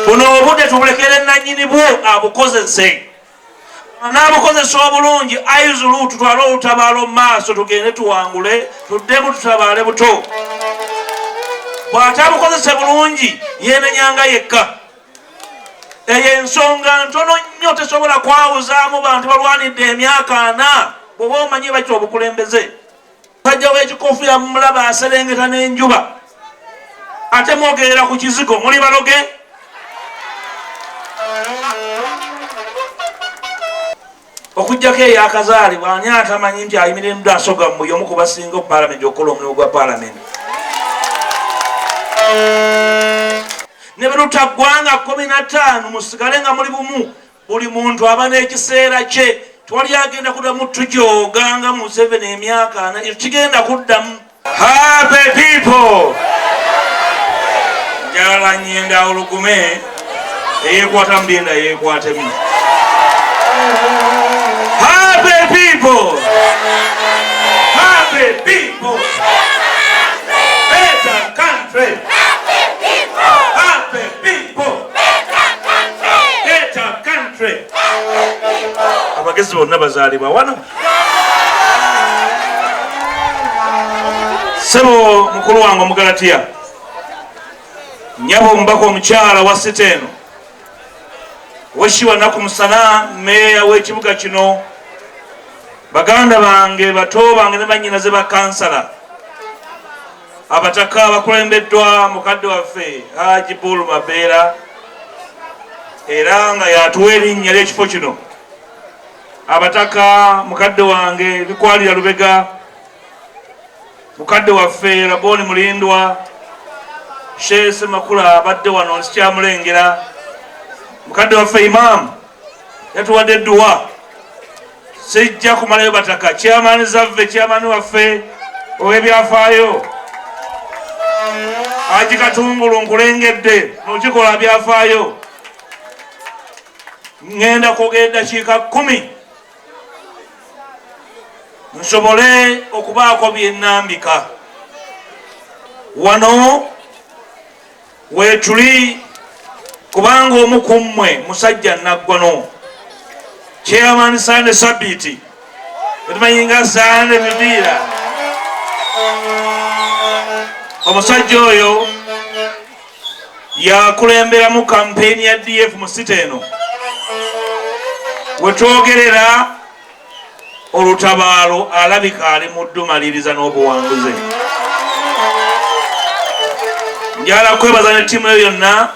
Buno obudde tubulekere nannyini bwo abukozese. Anaabukozesa obulungi aizulu, tutwale olutabaalo mu maaso, tugende tuwangule, tuddemu tutabaale buto. Bw'atabukozese bulungi yeenenyanga yekka. Eyo ensonga ntono nnyo, tesobola kwawuzaamu bantu balwanidde emyaka 40. Bw'oba omanyi bakya obukulembeze, musajja w'ekikofiira mumulaba aserengeta n'enjuba, ate mwogerera ku kizigo, muli baloge. Okuggyako eyakazaalibwa, ani atamanyi nti ayimiridde asoga mu y'omu ku basinga palamenti okukola omulimu gwa palamenti? Ne bwe lutaggwanga 15, musigale nga muli bumu. Buli muntu aba n'ekiseera kye. Twali agenda kuddamu tujooga nga Museveni emyaka 40, kigenda kuddamu. Happy people! Njagala nyenda olugume, eyekwata mu byenda yeekwatemu. Happy people! Happy people! Better country! Happy people! Better country! Abagezi bonna bazaalibwa wano. Sebo mukulu wange Omugalatiya, nyabo omubaka omukyala wa site eno, weshiwa naku musana, meeya w'ekibuga kino, baganda bange, bato bange ne bannyinaze bakansala, abataka abakulembeddwa mukadde waffe Haji Bulu Mabeera, era nga yatuwa erinnya ly'ekifo kino, abataka mukadde wange Bikwalira Lubega, mukadde waffe Raboni Mulindwa, Sheese Makula abadde wano nsikyamulengera, mukadde waffe imaamu yatuwadde edduwa, sijja kumalayo bataka, chairman Zavve, chairman waffe ow'ebyafaayo Haji Katungulu, nkulengedde nokikola byafaayo. Ŋŋenda kwogera eddakiika 10 nsobole okubaako bye nnambika. Wano weetuli kubanga omu ku mmwe musajja naggwano, Chairman Sande Sabiti, etumanyi nga Sande Mipiira. Omusajja oyo yakulemberamu kampeyini ya DF mu site eno. Wetwogerera olutabaalo alabika ali mu ddumaliriza n'obuwanguzi. Njagala kwebaza ne ttiimu eyo yonna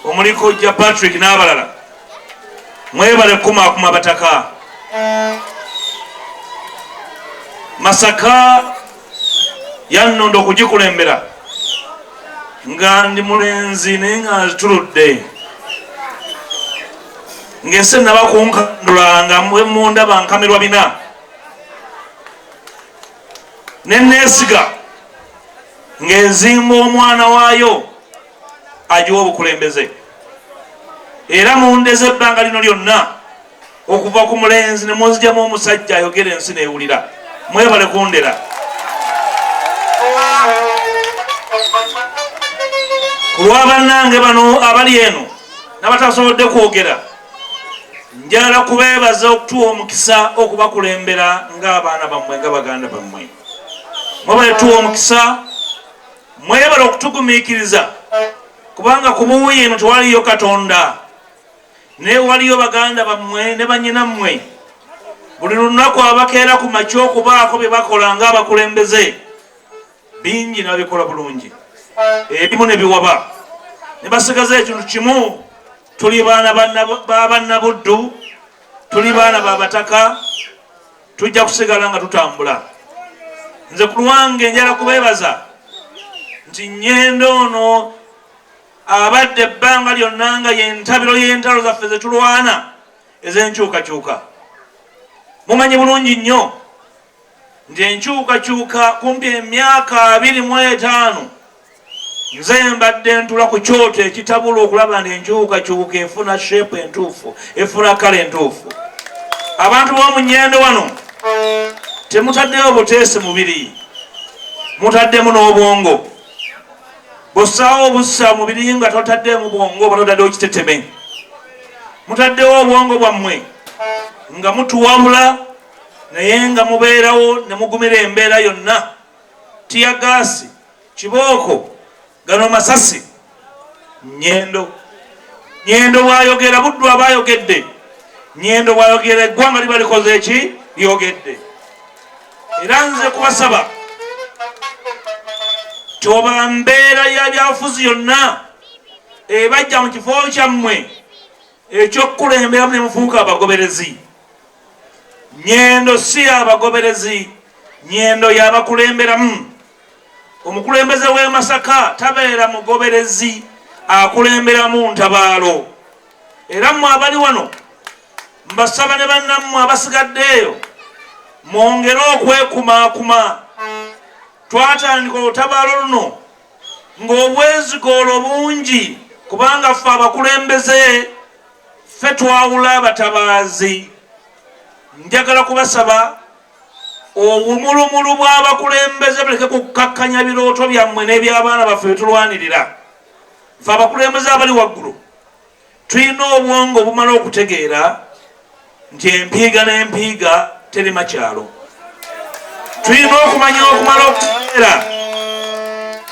omuli Kojja Patrick n'abalala. Mwebale kukumaakuma bataka. Masaka yannonda okugikulembera nga ndi mulenzi, naye nga nzituludde ng'ensi nabakunkandula nga mundaba nkamirwa bina ne neesiga ng'enzimba omwana waayo agiwa obukulembeze. Era mundeze ebbanga lino lyonna okuva ku mulenzi ne munzijamu omusajja ayogera ensi neewulira. Mwebale kundera. Ku lwa bannange bano abali eno n'abatasobodde kwogera, njagala kubeebaza okutuwa omukisa okubakulembera ng'abaana bammwe, nga baganda bammwe. Mwebale tuwa omukisa, mwebale okutugumiikiriza, kubanga ku buuyi eno tewaliyo Katonda, naye waliyo baganda bammwe ne bannyinammwe buli lunaku abakeera ku makya okubaako bye bakola ng'abakulembeze. Bingi nabikola bulungi, ebimu ne biwaba, ne basigaza ekintu kimu: tuli baana ba bannabuddu, tuli baana ba bataka, tujja kusigala nga tutambula. Nze ku lwange njala kubeebaza nti nnyenda ono abadde ebbanga lyonna nga yentabiro y'entalo zaffe ze tulwana ez'enkyukakyuka. Mumanyi bulungi nnyo nti enkyukakyuka kumpi emyaka 25 nze mbadde ntula ku kyoto ekitabula okulaba nti enkyukakyuka efuna shape entuufu, efuna kale entuufu. Abantu b'omu Nnyendo wano temutaddeyo buteesi mubiri, mutaddemu n'obwongo. Bw'ossaawo obussa mubiri nga totaddeemu bwongo oba totaddewo kiteteme. Mutaddewo obwongo bwammwe nga mutuwabula naye nga mubeerawo ne mugumira embeera yonna. Tiyagaasi, kibooko, gano masasi, Nyendo. Nyendo bw'ayogera Buddu aba ayogedde. Nyendo bw'ayogera eggwanga liba likoze eki? Lyogedde. Era nze kubasaba toba mbeera ya byabufuzi yonna ebajja mu kifo kyammwe ekyokukulemberamu ne mufuuka abagoberezi. Nyendo si y'abagoberezi, Nyendo y'abakulemberamu. Omukulembeze w'e Masaka tabeera mugoberezi, akulemberamu ntabaalo. Era mmwe abali wano mbasaba ne bannammwe abasigadde eyo mwongere okwekumaakuma. Twatandika olutabaalo luno ng'obwezigoolo bungi kubanga ffe abakulembeze ffe twawula abatabaazi. Njagala kubasaba obumulumulu bw'abakulembeze buleke kukkakkanya birooto byammwe n'eby'abaana baffe bye tulwanirira. Ffe abakulembeze abali waggulu tulina obwongo obumala okutegeera nti empiiga n'empiiga terima kyalo. Tulina okumanya okumala okutegeera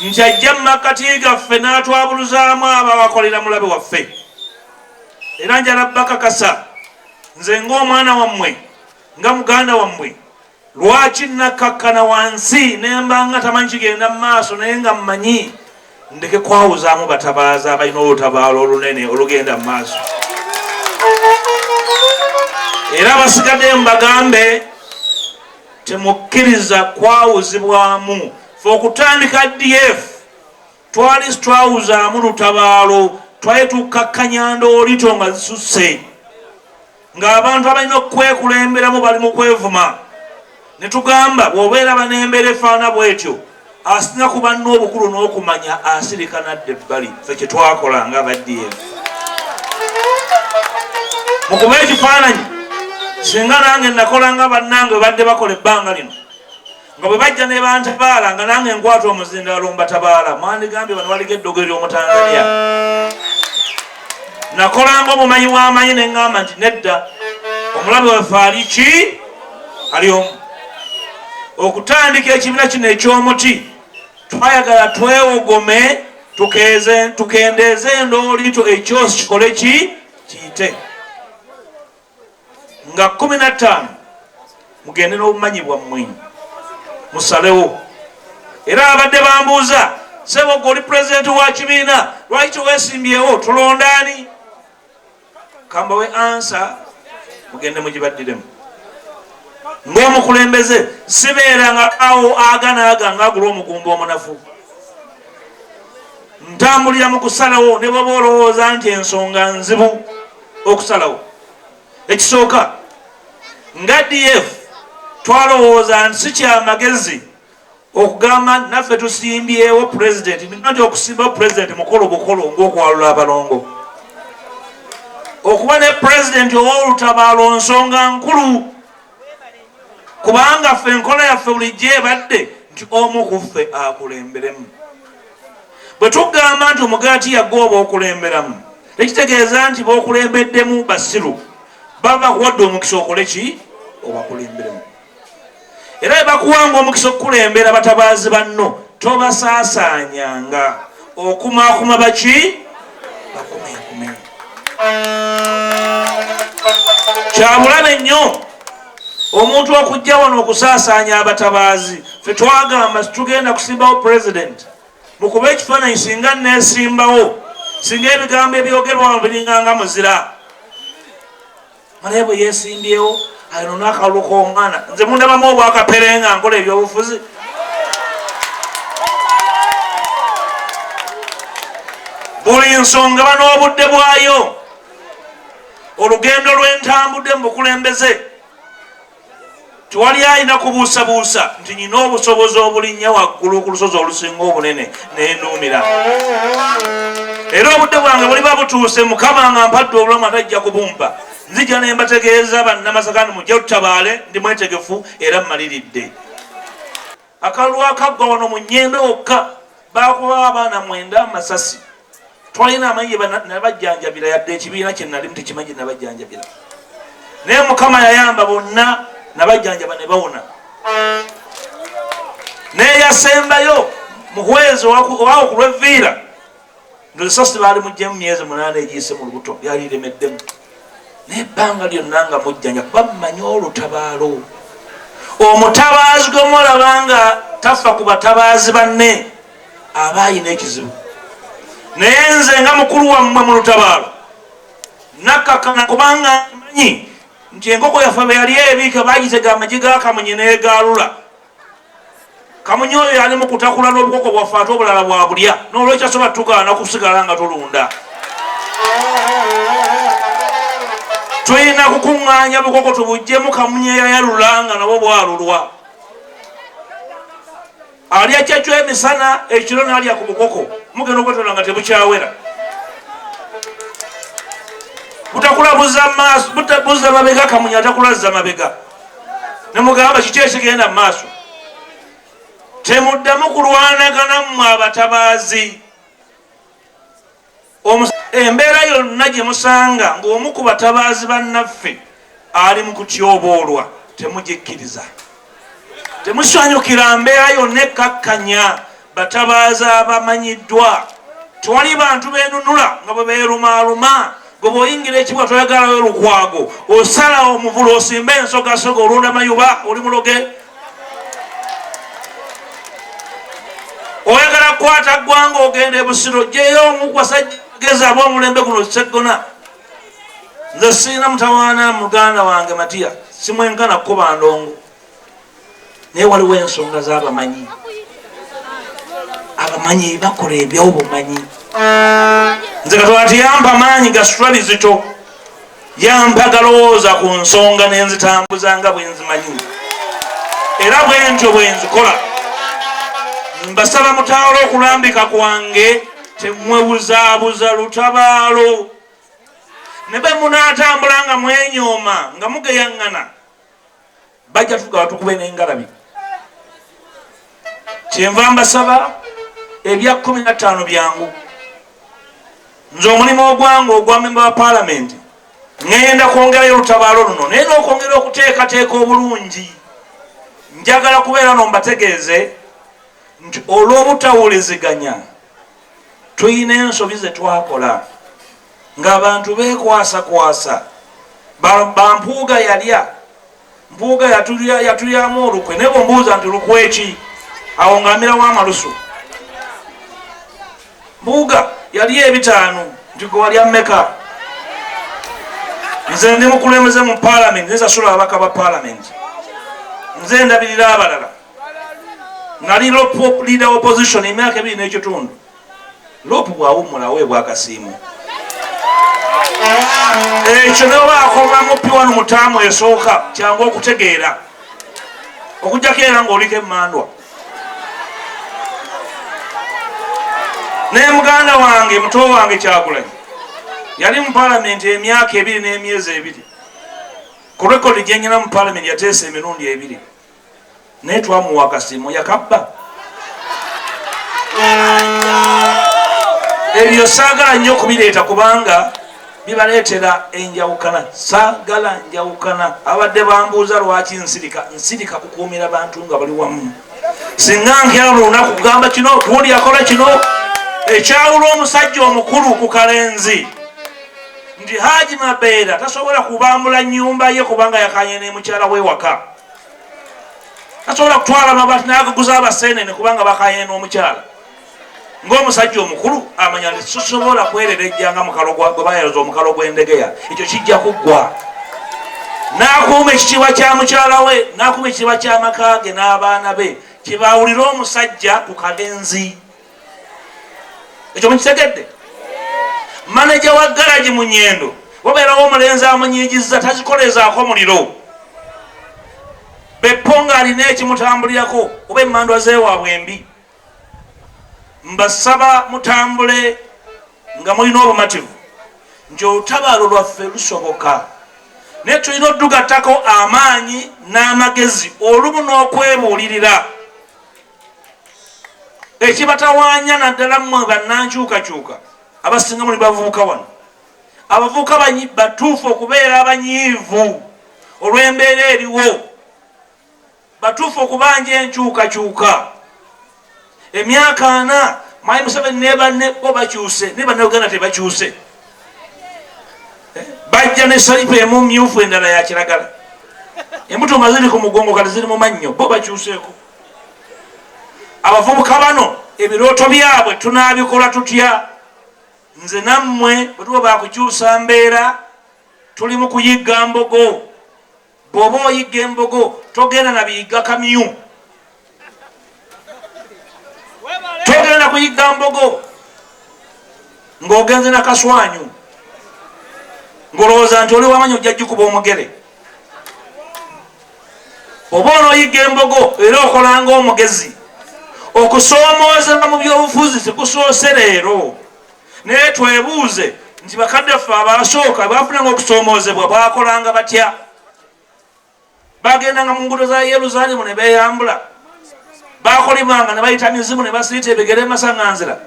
nti ajja mu makkati gaffe n'atwabuluzaamu abo abakolera mulabe waffe. Era njala bakakasa nze ng'omwana wammwe, nga muganda wammwe, lwaki nakkakkana wansi ne mba nga tamanyi kigenda mu maaso naye nga mmanyi ndeke kwawuzaamu batabaazi abalina olutabaalo olunene olugenda mu maaso. Era abasigadde mbagambe temukkiriza kwawuzibwamu. Fe okutandika DF twali twawuzaamu lutabaalo, twali tukkakkanya ndoolito nga zisusse, ng'abantu abalina okwekulemberamu bali mu kwevuma. Ne tugamba bw'obeera ban'embeera efaana bw'etyo, asinga ku banna obukulu n'okumanya asirika n'adda ebbali. Ffe kye twakola nga aba DF. Mukuba ekifaananyi, singa nange nakola nga bannange bwe badde bakola ebbanga lino, nga bwe bajja ne bantabaala nga nange nkwata omuzindaalo mbatabaala, mwandigambye bano baliko eddogo ery'Omutanzania. Nakolanga omumanyi w'amanyi ne ŋŋamba nti nedda, omulabe waffe ali ki? Ali omu. Okutandika ekibiina kino eky'omuti twayagala twewogome, tukendeeze endoolito, ekyosi kikole ki? Kiyite. Nga 15 mugende n'obumanyi bwammwe musalewo. Era abadde bambuuza, ssebo gwe oli pulezidenti wa kibiina, lwaki teweesimbyewo, tulonda ani? Kambawe ansa mugende mugibaddiremu. Ng'omukulembeze sibeera nga awo aga n'aga ng'agula omugumba omunafu. Ntambulira mu kusalawo ne bw'oba olowooza nti ensonga nzibu okusalawo. Ekisooka, nga DF twalowooza nti si kya magezi okugamba naffe tusimbyewo pulezidenti, nti okusimbawo pulezidenti mukolo bukolo ng'okwalula abalongo. Okuba ne pulezidenti ow'olutabaalo nsonga nkulu, kubanga ffe enkola yaffe bulijjo ebadde nti omu ku ffe akulemberemu. Bwe tugamba nti omugaati yagwa oba okulemberamu, tekitegeeza nti b'okulembeddemu basiru, baba bakuwadde omukisa okole ki? Obakulemberemu. Era bwe bakuwanga omukisa okukulembera batabaazi banno, tobasaasaanyanga. Okumaakuma baki? Bakumeekume. Kya bulabe nnyo omuntu okujja wano okusaasaanya abatabaazi. Ffe twagamba tugenda kusimbawo pulezidenti. Mukuba ekifaananyi singa neesimbawo, singa ebigambo ebyogerwa wano biringanga muzira. Naye bwe yeesimbyewo ayonona akalulu k'omwana. Nze mundabamu obwakapere nga nkola ebyobufuzi. Buli nsonga ba n'obudde bwayo. Olugendo lw'entambudde mu bukulembeze tewali alina kubuusabuusa nti nyina obusobozi obulinnya waggulu ku lusozi olusinga obunene nenduumira. Era obudde bwange buliba butuuse, Mukama nga mpadde obulamu atajja kubumpa, nzija ne mbategeeza Bannamasaka nti mujje tutabaale, ndi mwetegefu era mmaliridde. Akalulu akaggwa wano mu Nyendo wokka Bakuba abaana 9 amasasi. Twalina amanyi nabajjanjabira, yadde ekibiina kye nalimu tekimanyi nabajjanjabira, naye Mukama yayamba bonna nabajjanjaba ne bawona. Naye yasembayo Muhwezi owawo ku lw'Evviira, ndoesasi baali muggyemu myezi 8 egiyise mu lubuto, lyali liremeddemu. Naye ebbanga lyonna nga mujjanja, kuba mmanyi olutabaalo. Omutabaazi gwe mulaba nga tafa ku batabaazi banne aba ayina ekizibu. Naye nze nga mukulu wammwe mu lutabaalo nakkakana, kubanga mmanyi nti enkoko yaffe bwe yali ebiika bagitega amagi ga kamunye n'egaalula. Kamunye oyo yali mu kutakula n'obukoko bwaffe ate obulala bwa bulya, n'olwekyo asobola tugaana kusigala nga tulunda. Tulina kukuŋŋaanya bukoko tubuggyemu kamunye yayalula nga nabwo bwalulwa. Alya kyekyo emisana, ekiro n'alya ku bukoko, mugenda okwetola nga tebukyawera. Butakula buzza maaso, buzza mabega, kamunye atakula azza mabega. Ne mugamba kiki ekigenda mu maaso. Temuddamu kulwanagana mmwe abatabaazi. Embeera yonna gye musanga ng'omu ku batabaazi bannaffe ali mu kutyoboolwa, temugikkiriza. Temusanyukira mbeera yonna ekkakkanya batabaazi abamanyiddwa. Tewali bantu beenunula nga bwe beerumaaluma. Gwe bw'oyingira ekibuga toyagalayo Lukwago, osala omuvule osimbe ensogasoga, olunda mayuba, oli muloge. Oyagala kukwata ggwanga ogenda e Busiro, ggyeyo omu ku basajja abagezi ab'omulembe guno Sseggona. Nze sirina mutawaana muganda wange Matiya, simwenkana kukuba ndongo, naye waliwo ensonga z'abamanyi. Abamanyi bakola ebyobumanyi. Nze Katonda teyampa maanyi gasitula bizito, yampa galowooza ku nsonga nenzitambuza nga bwe nzimanyi, era bwe ntyo bwe nzikola. Mbasaba mutaalo okulambika kwange, temwebuzaabuza lutabaalo. Ne bwe munaatambula nga mwenyooma nga mugeyaŋŋana, bajja tuga batukube n'engalabi. Kyenva mbasaba ebya 15 byangu. Nze omulimu ogwange ogwa memba wa paalamenti ŋŋenda kwongerayo olutabaalo luno, naye n'okwongera okuteekateeka obulungi. Njagala kubeera no mbategeeze nti olw'obutawuliziganya tulina ensobi ze twakola ng'abantu beekwasakwasa. Bampuuga yalya, Mpuuga yatulyamu olukwe, naye bw'ombuuza nti lukwe ki, awo ng'amirawo amalusu. Mpuuga yalya 5, nti gwe walya mmeka? Nze ndi mukulembeze mu paalamenti, nze nsasula ababaka ba paalamenti, nze ndabirira abalala. Nali leader opposition emyaka ebiri n'ekitundu. Lop bw'awummula aweebwa akasiimo. Ekyo ne bw'aba akomamu P1 mu ttaamu esooka, kyangu okutegeera, okuggyako era ng'oliko emmandwa. Naye muganda wange, muto wange Kyagulanyi yali mu paalamenti emyaka 2 n'emyezi 2. Ku rekodi gye nnyina mu paalamenti yateesa emirundi 2, naye twamuwa akasiimo yakabba. Ebyo saagala nnyo kubireeta kubanga bibaleetera enjawukana. Saagala njawukana. Abadde bambuuza lwaki nsirika. Nsirika kukuumira bantu nga bali wamu. Singa nkera buli lunaku kugamba kino, gundi yakola kino. Ekyawula omusajja omukulu ku kalenzi nti Haji Mabeera tasobola kubambula nnyumba ye kubanga yakanye ne mukyala we waka. Tasobola kutwala mabaati n'agaguza abaseenene kubanga bakanye n'omukyala. Ng'omusajja omukulu amanya nti sisobola kwererejja nga mukalo gwe bayaza omukalo gw'endegeya, ekyo kijja kuggwa. N'akuuma ekitiibwa kya mukyala we, n'akuuma ekitiibwa ky'amaka ge n'abaana be, kye baawulira omusajja ku kalenzi. Ekyo mukitegedde? Maneja wa garagi mu Nyendo wabeerawo omulenzi amunyiigizza, tazikolezaako muliro. Beppo ng'alina ekimutambulirako oba emmandwa z'ewaabwe embi. Mbasaba mutambule nga mulina obumativu nti olutabaalo lwaffe lusoboka, naye tulina oddugattako amaanyi n'amagezi olumu n'okwebuulirira. Ekibatawaanya naddala mmwe bannankyukakyuka abasinga muli bavubuka wano, abavubuka batuufu okubeera abanyiivu olw'embeera eriwo, batuufu okubanja enkyukakyuka. Emyaka 40 Mwami Museveni ne banne bo bakyuse, ne Bannayuganda tebakyuse. Bajja ne salipa emu myufu endala ya kiragala, embuto nga ziri ku mugongo kati ziri mu mannyo, bo bakyuseeko. Abavubuka bano ebirooto byabwe tunaabikola tutya? Nze nammwe bwe tuba bakukyusa mbeera, tuli mu kuyigga mbogo. Bw'oba oyigga embogo togenda na biyigga kamyu, togenda kuyigga mbogo ng'ogenze na kaswanyu ng'olowooza nti oli wamanyi ojja gikuba omugere. Oba onooyigga embogo era okolanga omugezi. Okusoomoozebwa mu byobufuzi tekusoose leero, naye twebuuze nti bakadde ffe abasooka bafunanga okusoomoozebwa bakolanga batya? Bagendanga mu nguudo za Yerusaalemu ne beeyambula, bakolimanga ne bayita mizimu ne basiita ebigere emasaŋŋanzira.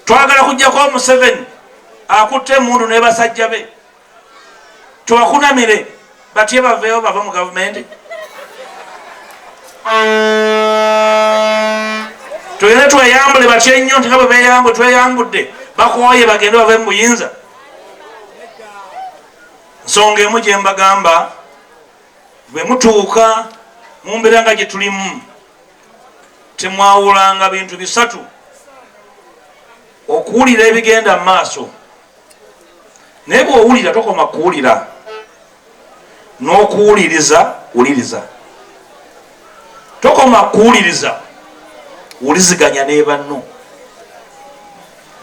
Twagala kuggyako Museveni akutte emmundu ne basajja be, tubakunamire batye baveewo bava mu gavumenti. Tugende tweyambule batye nnyo nti nga bwe beeyambule tweyambudde, bakooye bagende bave mu buyinza. Nsonga emu gye mbagamba, bwe mutuuka mu mbeera nga gye tulimu, temwawulanga bintu bisatu: okuwulira ebigenda mu maaso, naye bw'owulira tokoma kuwulira, n'okuwuliriza wuliriza, tokoma kuwuliriza, wuliziganya ne banno.